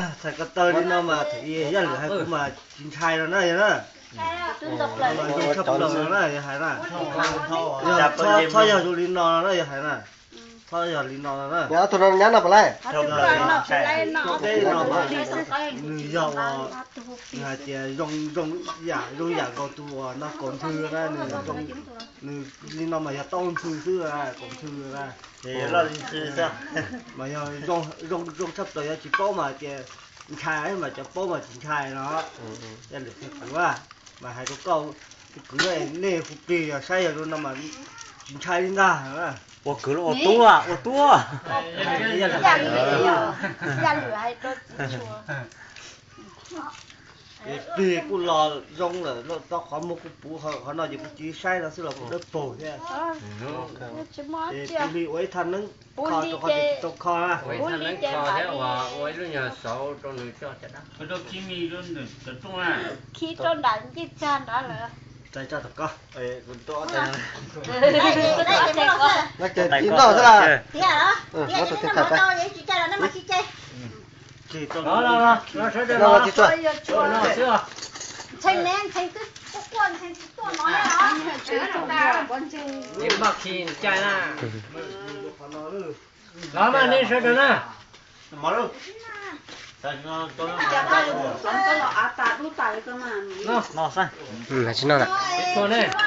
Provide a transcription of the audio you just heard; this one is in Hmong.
Txhais ko taw li no mas Yaj Lwm hais kuv mas tsis ntshai no na yog na. Zoo tshaj plaws no na yog hais na. Yog txhob yog zoo li no no na yog hais na. Txhob yog li no no na. Ob tug no nyab no puas laij? Teb no mas nws yog uas nws hais tias zoo zoo yam zoo yam nkaus tus uas no kaum ntxhw na, nws li no mas yog tau ntxhw xwb, kaum ntxhw na. Mas yog zoo zoo tshaj plaws, yog tsis paub mas tias ntshai mas cov paub mas tsis ntshai no. Yaj Lwm qhia kuv mas hais rau koj tus kwv, nej hu plig yog saib yog zoo no mas tsis ntshai li ntag. Ua kwv los ua tub, ua tub. Yaj Lwm hais rau Ces plig kuj los zoo lawm, tau qhov muag kuj puv, qhov no ces kuv tiv saib no xwb los kuj dawb paug thiab. Ces kuv li ua ib thaj neeb kho rau qhov tias tsis tau kho na. Ua ib thaj neeb kho thiab ua ib lub nyuag xauv rau nws tso cov dab. Khi rau nram ncej tsag nrad lawm. Tso tso tom koj. No ces tiv noj xwb las. Ntshee ne, ntshee twb quaj quaj, ntshee tsis tuaj no na. Los mas nej sawv daws na. Tsis noj na.